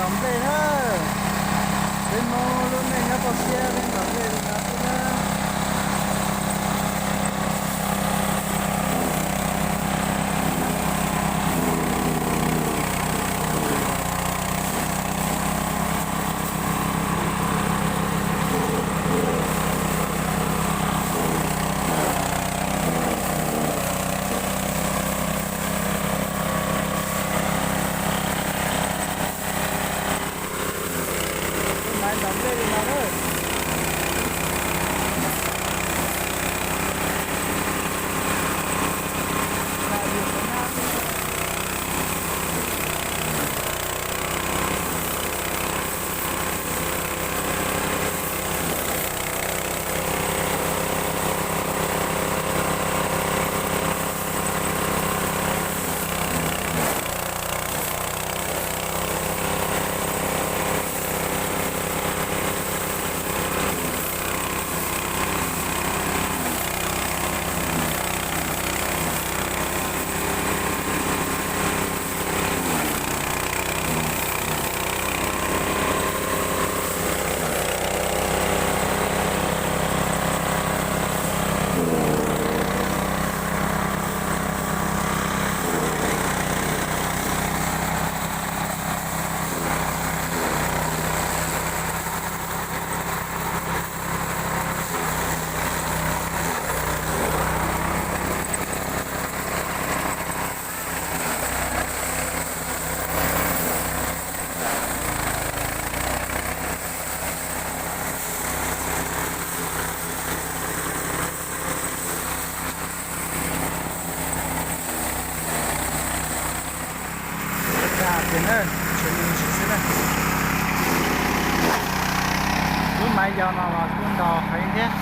Ntaus nplej na, peb Hmoob lub neej nyob toj siab peb ntaus nplej li no xwb na. Maiv ntaus nplej li no na. Dag tiag na, tsuas me ntsis xwb na. Lub maiv yau no los kuj ntaus heev thiab.